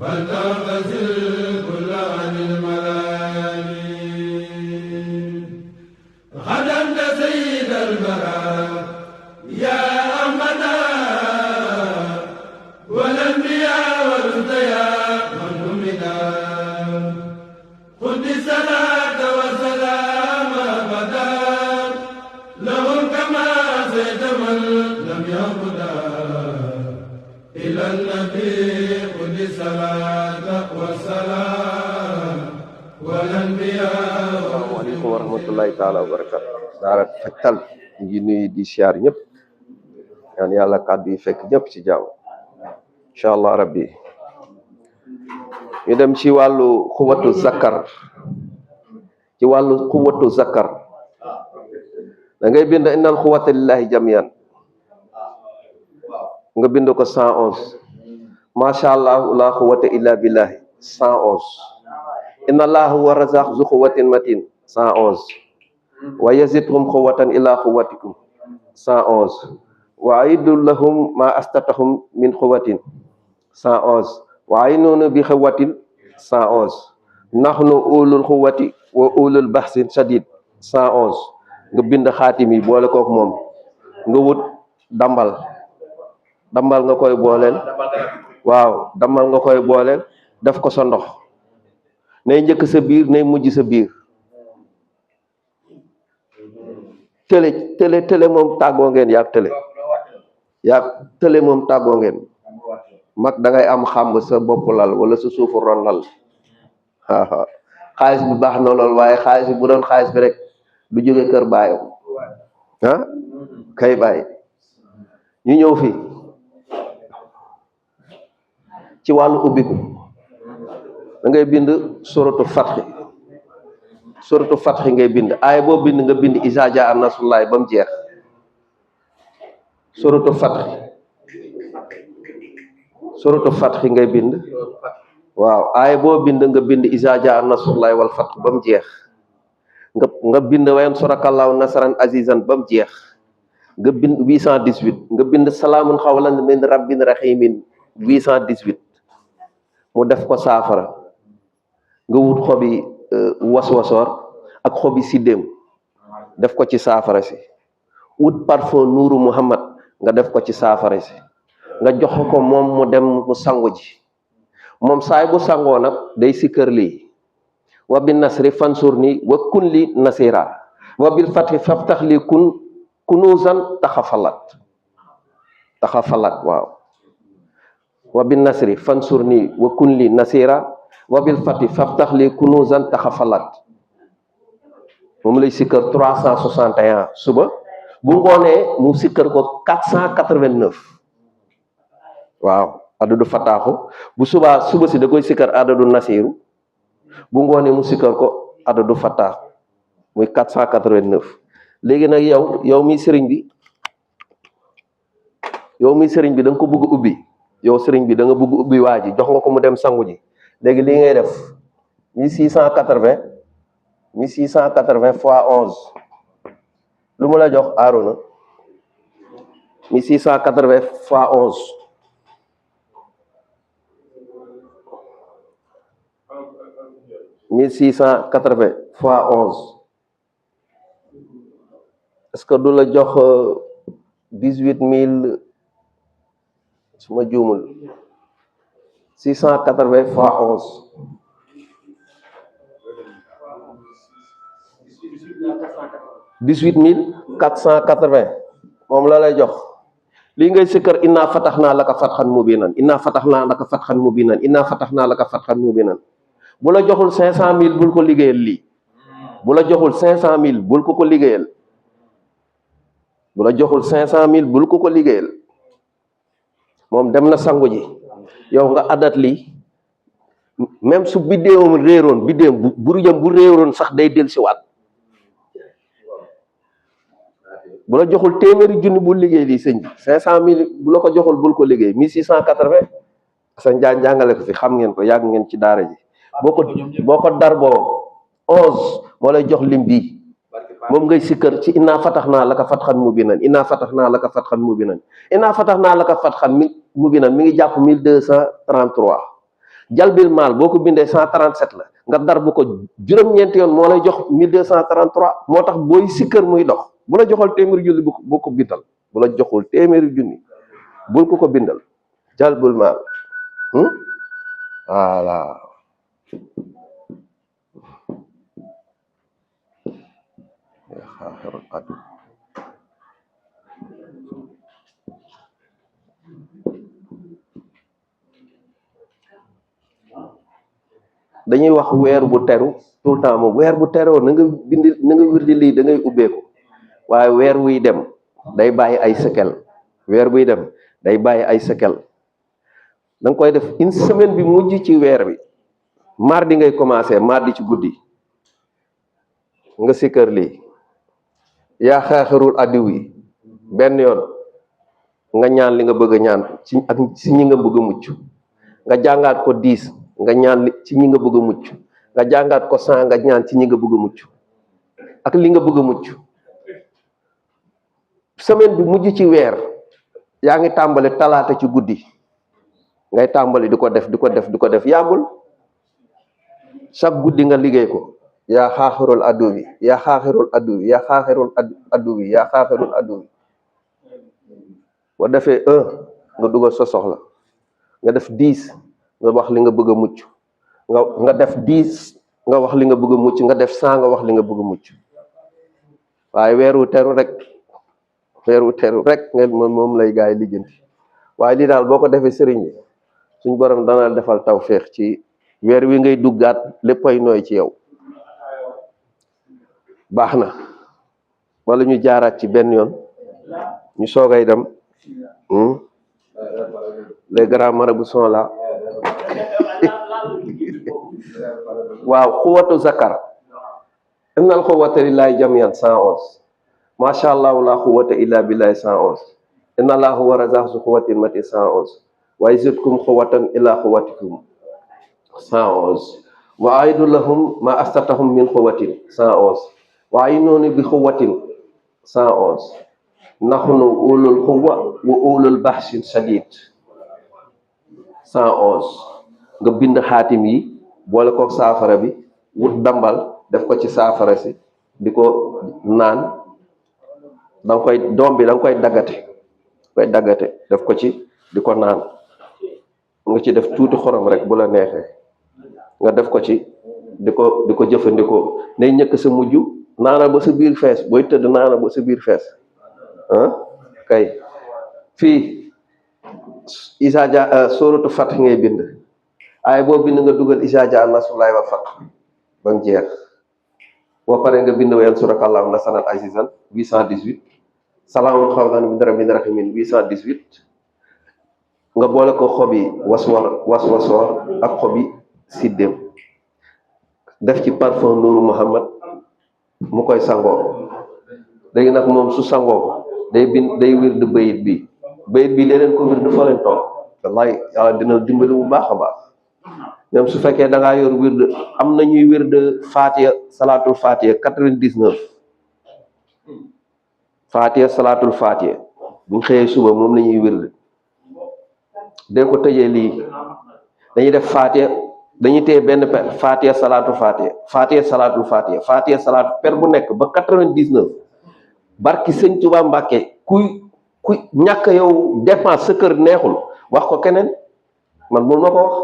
فلتغتسل كل عن الملائم خدمت سيد البراء يا أحمدا والأنبياء والأنبياء من همدا خذ الصلاة والسلام أبدا لهم كما زيد من لم يهدى إلى النبي خذ الصلاة والسلام والأنبياء. Assalamualaikum warahmatullahi taala wabarakatuh. Daara Tektal ngi nuyu di siyaar ñëpp ñaan yàlla kàddu yi fekk ñëpp ci jàmm inshallah rabbi. Ñu dem ci wàllu xuwatu zakar. Ci wàllu xuwatu zakar da ngay bind innal xuwata lillahi jamian nga bind ko 111. Masha Allah la xuwata illa billahi 111. Inna allaha huwa razaq zu xuwatin matin 111. Wa yazidhum quwwatan ila quwwatikum 111. Wa aidu lahum ma astatahum min quwwatin 111. Wa aynunu bi quwwatin 111. Nahnu ulul quwwati wa ulul bahsin shadid 111. Nga bind xaatim yi boole kook moom nga wut dambal nga koy booleel waaw dambal nga koy booleel def ko sa ndox nay njëkk sa biir nay mujj sa biir. télé moom tàggoo ngeen yaag télé moom tàggoo ngeen mag da ngay am xàmb sa bopp lal wala sa suufu ron lal xaalis bi baax na lool waaye xaalis bi bu doon xaalis bi rek du jóge kër baayam kay bàyyi. ñu ñëw fii ci wàllu ubbiku da ngay bind suratu fatxi ngay bind aaya boo bind nga bind izaa jaa nasrullaahi ba mu jeex. suratu fatxi ngay bind waaw aaya boo bind nga bind izaa jaa nasrullaahi wal fatx ba mu jeex. nga bind wayan surakallaahu nasran azizan ba mu jeex. nga bind 818 nga bind salaamun xawlan min rabbin rahimin 818 mu def ko saafara. nga wut xobi waswasoor ak xobi siddéem def ko ci saafara si. wut parfum nuuru muhammad nga def ko ci saafara si nga jox ko moom mu dem mu sangu ji. moom saay bu sangoo nag day sikkër lii wa bin nasri fansur ni wa kun li nasira wa bil fathi faftax li kunuzan taxafalat waaw. wa bin nasri fansur ni wa kun li nasira wa bil fathi faftax li kunuzan taxafalat. moom lay sikkër 361 suba bu ngoonee mu sikkër ko 489 waaw adadu fataaxu bu suba si da koy sikkër adadu nasiru bu ngoonee mu sikkër ko adadu fataaxu muy 489. léegi nag yow mi sëriñ bi da nga ko bëgg ubbi yow sëriñ bi da nga bëgg ubbi waa ji jox nga ko mu dem sangu ji. léegi lii ngay def 1680 fois 11 lu mu la jox Arona 1680 fois 11 1680 fois 11 est-ce que du la jox 18000 su ma juumul 680 fois 11 18480 moom la lay jox. lii ngay sikkar inna fatahnaa laka fathan mubiinan inna fatahnaa laka fathan mubiinan inna fatahnaa laka fathan mubiinan. bu la joxul 500000 bul ko liggéeyal lii. bu la joxul 500000 bul ko liggéeyal. bu la joxul 500000 bul ko liggéeyal. moom dem na sangu ji yow nga adat lii même su biddéewam réeroon burujam bu réeroon sax day dellusiwaat. bu la joxul téeméeri junni bul liggéey lii sëñ bi 500000 bu la ko joxul bul ko liggéey 1680 sa jàngale ko fi xam ngeen ko yàgg ngeen ci daara ji. boo ko dar boo 11 moo lay jox lim bii moom ngay sikkër ci inna fatahnaa laka fathan mubiinan inna fatahnaa laka fathan mubiinan inna fatahnaa laka fathan mubiinan mi ngi jàpp 1233 jalbil maal boo ko bindee 137 la nga dar bu ko juróom-ñeenti yoon moo lay jox 1233 moo tax booy sikkër muy dox. bu la joxal téeméeri junni bu ko bindal bu la joxul téeméeri junni bul ko bindal jalbil maal voilà. dañuy wax weer bu teru tout le temps moom weer bu teroo na nga bind na nga wirdi lii da ngay ubbeeku waaye weer wuy dem day bàyyi ay séquelles weer buy dem day bàyyi ay séquelles da nga koy def une semaine bi mujj ci weer bi mardi ngay commencé mardi ci guddi nga sikkër lii yaa xaaxirul addiw yi benn yoon nga ñaan li nga bëgg a ñaan ci ak ci ñi nga bëgg a mucc nga jàngaat ko 10 nga ñaan ci ñi nga bëgg a mucc nga jàngaat ko 100 nga ñaan ci ñi nga bëgg a mucc ak li nga bëgg a mucc semaine bi mujj ci weer yaa ngi tàmbali talaata ci guddi ngay tàmbali di ko def yàggul chaque guddi nga liggéey ko yaa xaaxirul addu bi yaa xaaxirul addu bi yaa xaaxirul addu bi yaa xaaxirul addu bi boo defee 1 nga dugal sa soxla nga def 10 nga wax li nga bëgg a mucc nga def 10 nga wax li nga bëgg a mucc nga def 100 nga wax li nga bëgg a mucc waaye weeru teru rek nga moom lay gaay lijjanti waaye lii daal boo ko defee sëriñ bi suñ borom dana defal tawféex ci weer wi ngay duggaat léppay nooy ci yow. baax na wala ñu jaaraat ci benn yoon ñu soogay dem les grands marabouts sont là. waaw xuwatu zakar innal xuwata lillahi jamian 111 masha allah la xuwata illa billahi 111 inna allah huwa razaqu zu xuwatin mati 111 wa yazidkum xuwatan ila xuwatikum 111 wa aidu lahum ma astatahum min xuwatin 111 wa aynuni bi xuwatin 111 nahnu ulul xuwa wa ulul bahsin shadid 111 nga bind xaatim yi boole ko saafara bi wut dambal def ko ci saafara si di ko naan da nga koy doom bi da nga koy daggate def ko ci di ko naan nga ci def tuuti xorom rek bu la neexee nga def ko ci di ko jëfandikoo nay ñëkk sa mujj naana ba sa biir fees booy tëdd naana ba sa biir fees kay fii Isa Dia sóoratu Fath ngay bind ay boo bind nga dugal Isa Dia nasrullahi wal fath ba mu jeex boo paree nga bind wa yansurakallaahu nasran azizan 818 salaamun qawlan min rabbin rahiim 818 nga boole ko xobi waswasoor ak xobi siddéem def ci parfum Nuuru Muhammad mu koy sangoo léegi nag moom su sangoo day wird bayit bi leen ko wird fa leen toog wallaay yàlla dina dimbali bu baax a baax même su fekkee da ngaa yor wird am na ñuy wird Fatiha salaatul Fatiha 99 Fatiha salaatul Fatiha buñ xëyee suba moom la ñuy wird dee ko tëjee lii dañuy def Fatiha dañuy téye benn per Fatiha salaatul Fatiha salaatu per bu nekk ba 99 barki sëñ Tuubaa Mbàkke kuy ñàkk yow dépense sa kër neexul wax ko keneen man mun ma ko wax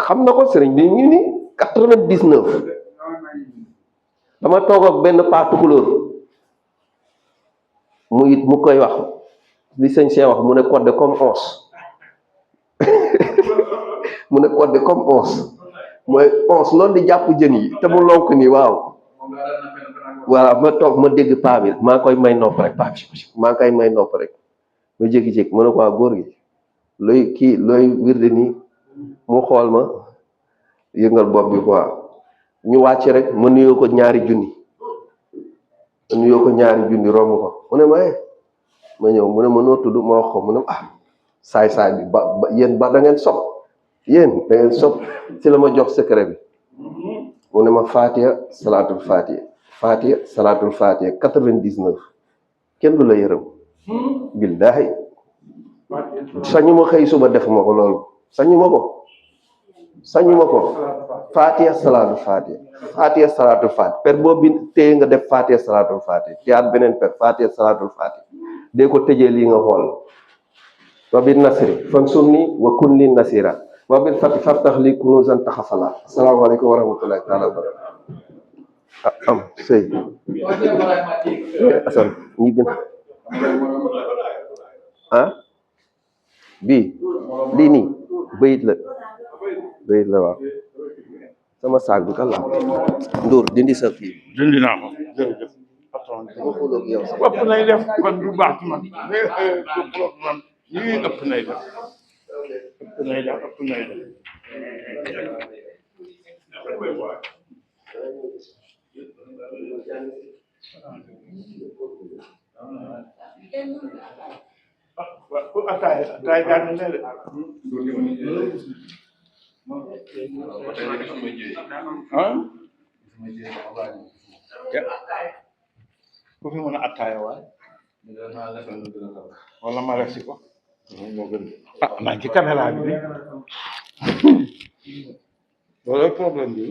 xam na ko sëriñ bi ñu ni 99 dama toog ak benn paa tukulóor mu koy wax li sëñ see wax mu ne code comme 11 mu ne code comme 11 mooy 11 loolu di jàpp jën yi te mu lonk nii waaw voilà ma toog ma dégg paa bi maa koy may nopp rek paa bi maa koy may nopp rek ma jékki-jékki ma ne ko waa góor gi looy wirde nii mu xool ma yëngal bopp bi quoi ñu wàcc rek ma nuyoo ko ñaari junni romb ko mu ne ma ñëw mu ne ma noo tudd ma wax ko mu ne saay bi ba yéen ba da ngeen sob ci la ma jox secret bi mu ne ma Fatiha salaatul Fatiha 99 kenn du la yërëm billaahi sañu ma xëy suba def ma ko loolu sañu ma ko sañuma ko fatiha salaatul fatiha fatiha salaatul fatiha per boo bind téye nga def fatiha salaatul fatiha teyaat beneen per fatiha salaatul fatiha dee ko tëjee lii nga xool wa bin nasri fansurni wa kun li nasira wa bil fati faftax li kunuzan taxafala asalaamaaleykum wa rahmatullahi taala wa barakatuh am sëy asan ñi bind bii lii nii bayit la waaw sama saag bi kan la Ndour dindi sa kii dindi naa ko jërëjëf patron dama xulóog yow sax ëpp nay def kon du baax ci man yii ëpp nay def ku ataay daan na de ku fi mën a attaaya waay wala ma resi ko maa ngi ci caméra bi loolu problème bi